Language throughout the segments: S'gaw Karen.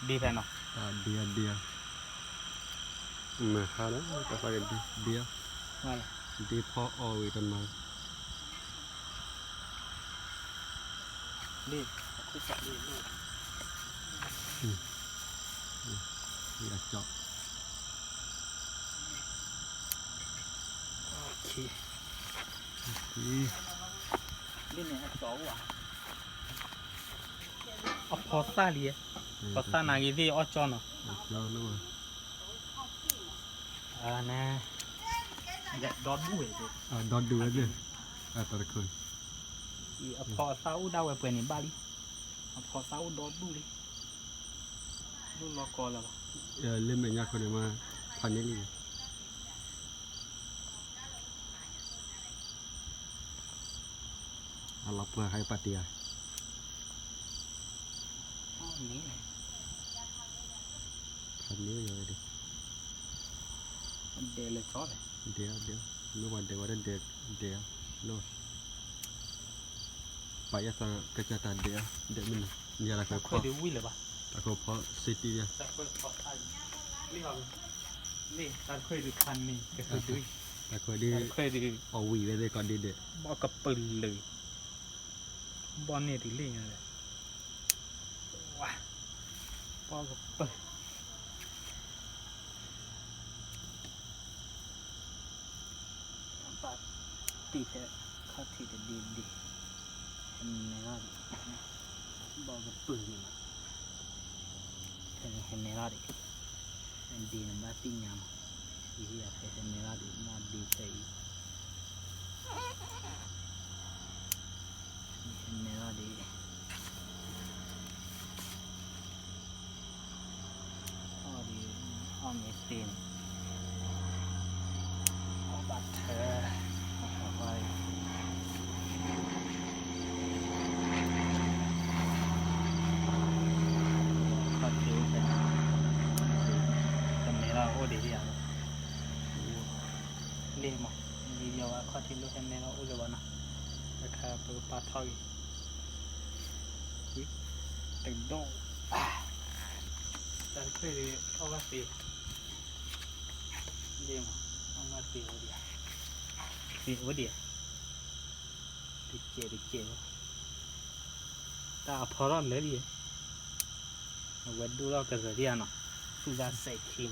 ဒ့ဖဲနီၤ, ဒ့ဒ့, မဟါလၢတၢ်ဖးကဒ့ဒ့, ဒ့ဖီအီၣ်ဝံၤတမၤ, ဒ့, အကၠီ, ဒ့န့ၣ်အကၠီအိၣ်ဧါ, အဖီသၣ်လံ, ဖီသၣ်နာ်က့သ့ၣ်အီၣ်ကၠီနီၤ, ဒီဒူၣ်ဝဲ, ဒီဒူၣ်ဝဲသ့ၣ်, တၢ်တခါ, အဖီအသၣ်အိၣ်ဒၣ်ဝဲပှဲၤန့ၣ်ဘၣ်လံ, အဖီသၣ်အိၣ်ဒီဒူၣ်လံ, ဒိၣ်လီၤကီလၢၤဘၣ်, လၢမဲာ်ညါခီန့ၣ်မး, ဖးန့ၢ်လံ, အလီၤပှၤဟဲပာ်တ့ၢ်ဧါ, ဖးန့ၢ်ဝဲဒၣ်, ဒဲလၢကၠီလဲၣ်, ဒဲ, ဒဲ, မ့ၢ်ပှၤဒဲဝဲဒၣ်ဒဲ, ဒဲ, လၢ ပာ်ယဲၢ်သးကစၢ်တၢ်ဒဲး, ဒဲးမ့ၢ်န့ၣ်, တၢ်ခွဲးဒုးဝံၤလၢၤဘၣ်, တၢ်ခွဲးဖီစ့တံၢ်, တၢ်ခွဲးဒုး, အီၣ်ဝံၤဝဲသ့ၣ်ကီးဒ့ဒဲး, ဘီကပၢၢ်လၢာ်, ဘီန့ၢ်တုၤလံညါဒီး, ဘီကပၢၢ် ဘၣ်တ့ၢ်ဖဲခီၣ်ထံးတဒ့ဒ့, ဟဲမဲထီၣ်ဒံး, ဘီကပၢၢ်န့ၣ်မး, ဖဲန့ၣ်ဟဲမဲထီၣ်ဒံး, ဒ့န့ၣ်ဘၣ်သ့ၣ်ညါမး, ယဟဲမဲထီၣ်ဒံး ဘၣ်ဒ့ဖဲအံၤ, ဟဲမဲထီၣ်ဒံး အီၣ်ဒံး, အီၣ်မ့ၢ်သ့န့ၣ်, အီၣ်ဘၣ်ထၢ, ခီၣ်ထံးအိၣ်ဖဲန့ၣ်, ကမဲထီၣ်အိၣ်ဒံးယၤလီၤ, လ့ၣ်မး, လ့ၣ်ယီၤဝဲခီၣ်ထံးလိၣ်ဖဲမဲထီၣ်အိၣ်လၢၤဘၣ်နီၤ, တခါပကပာ်ထီၣ်ဂ့ၤ တဒိၣ်, တၢ်တခွဲးဒုး အီၣ်ဘၣ်သ့, ဒ့မး, အီၣ်ဘၣ်သ့အိၣ်ဒံးဧါ, သ့အိၣ်ဒံးဧါ, တကဲးတကဲးလီၤ, တၢ်အဖီထီၣ်လၢလံ, အဝဲဒိၣ်ထီၣ်ကရၢၢ်ဒံးဧါနီၤ, သူၣ်တၢ်စဲးခံနီၤ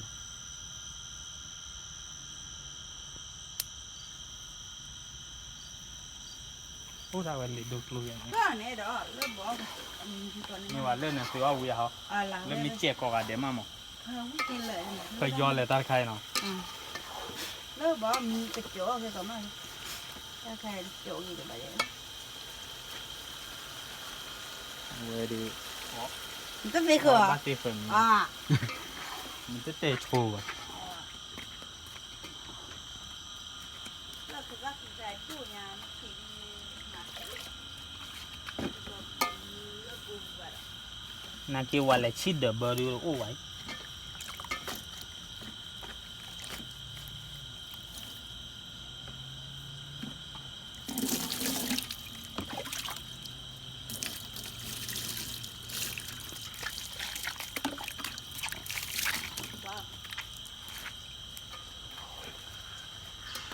အိၣ်ဒၣ်ဝဲလံာ်ဒိၣ်ကျိယဲၢ်န့ၣ်, မ့ၢ်ဝဲလၢန့ၣ်သုအီၣ်ဝံၤဧါဟီ, လၢမ့ၢ်စဲးကိးဂၤဒဲးမးမး, ပယီၤလဲၤတၢ်တခါအံၤနီၤ, လၢဘီမံကကၠီၣ်ကဲကီးမး, တၢ်တခါအံၤကၠီၣ်ဂ့ၤတဘၣ်ယဲၢ်, အဝဲဒၣ်, နတသ့ဃၢၤ, ဘၣ်သ့ဃၢၤမံၤ, နတတဲဆိဘၣ် နာ်က့ဝဲလဲၤဆံၣ်ဒၢးဘၢဒုးအိၣ်ဝဲအံၤ,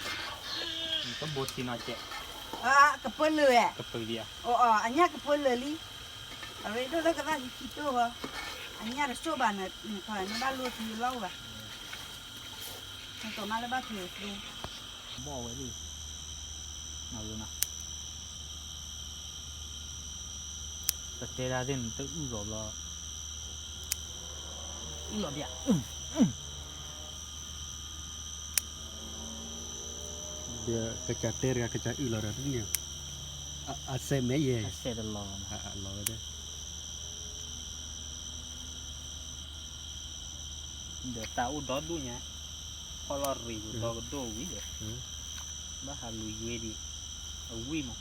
တဘိထံနီၤကဲး, ကပၢလၢာ်, အညၣ်ကပၢလၢာ်လံ, အရ့ဒိၣ်လၢကသၣ်ခံခံတိၢ်ဃီ, အညၣ်တစိၢ်ဘၣ်န့ၣ်, နဘၣ်လိၣ်ထံလီၢ်ဘၣ်, နကမၣ်လၢဘၣ်ထံကျိ ဘီၣ်ဝဲဒၣ်, ပတဲဒၣ်သ့ၣ်န့ၣ် တအုၣ်လီၤဘျီ, အုၣ်လီၤဘၣ်, ဒီးကစၢ်တဲတဂၤ ကစၢ်အုၣ်လီၤဒီးတန့ၢ်, အစဲးမဲာ်ယဲၢ်, အစဲးတလီၤ, အလီၤဝဲဒၣ် ဒီးတၢ်အိၣ်ဒီဒူၣ်ညါ, ဖီၣ်လီၤရံၣ်ပူၤဒီကဒိၣ်ဝံၤဒီး, ဘၣ်ဟးလူၤယွ့ဒံး, အဝံၣ်မး,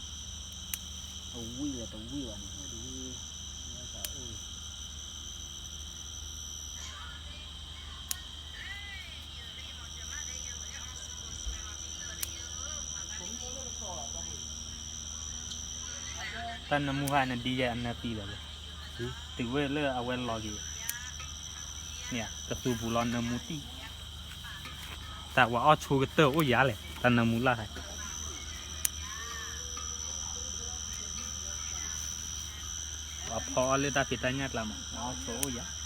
အဝံၣ်လၢတဝံၣ်ဘၣ်န့ၣ်, အိၣ်, တၢ်နမူဟါနဒ်ယဲၢ်အနၢ်သံလီၤလၢ, တုၤဝဲလၢအဝဲလီၤက့ၤ, န့ၣ် ကသူပူၤလီၤနၢမူတံၢ်, တၢ်ဝဲအီၣ်ဆိကတၢၢ်အိၣ်ယၤလဲၣ် တၢ်နၢမူလၢ်ခါ, ပှၤဖီအီၣ်လၢတၢ်ဖံးတၢ်ညၣ်ကျါမး အီၣ်ဆိအိၣ်ယၤ.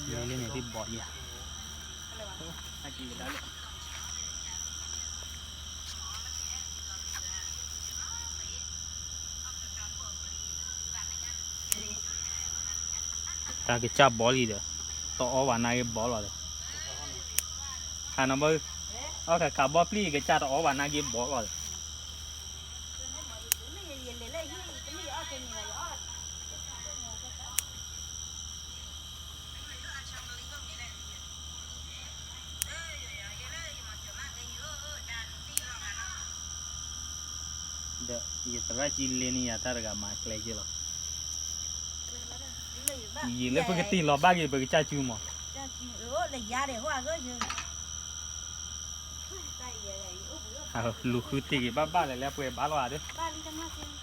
လၢန့ၣ်ဒ်ဘီယၤ တၢ်ကစၢ်ဘီလံဒီး တအီၣ်ဘၣ်နာ်က့ဘီလီၤဒီး, ဟးနီၤဘၣ်, အီၣ်ခးခးဘီပျံၢ်ကစၢ်တအီၣ်ဘၣ်နာ်က့ဘီလီၤဒီး. ဒီးယသရၣ်ကံလ့န့ၣ်ယၤတၢ်တဂၤမၤကျဲက့လီၤ, ယံာ်လၢပကတ့ၢ်လီၤဘၣ်က့ၤပကစၢ်စုမး, လူၤဃုတ့ၢ်က့ၤဘၣ်ဘၣ်လၢၤလၢပှဲၤဘၣ်လီၤဧါဒီး.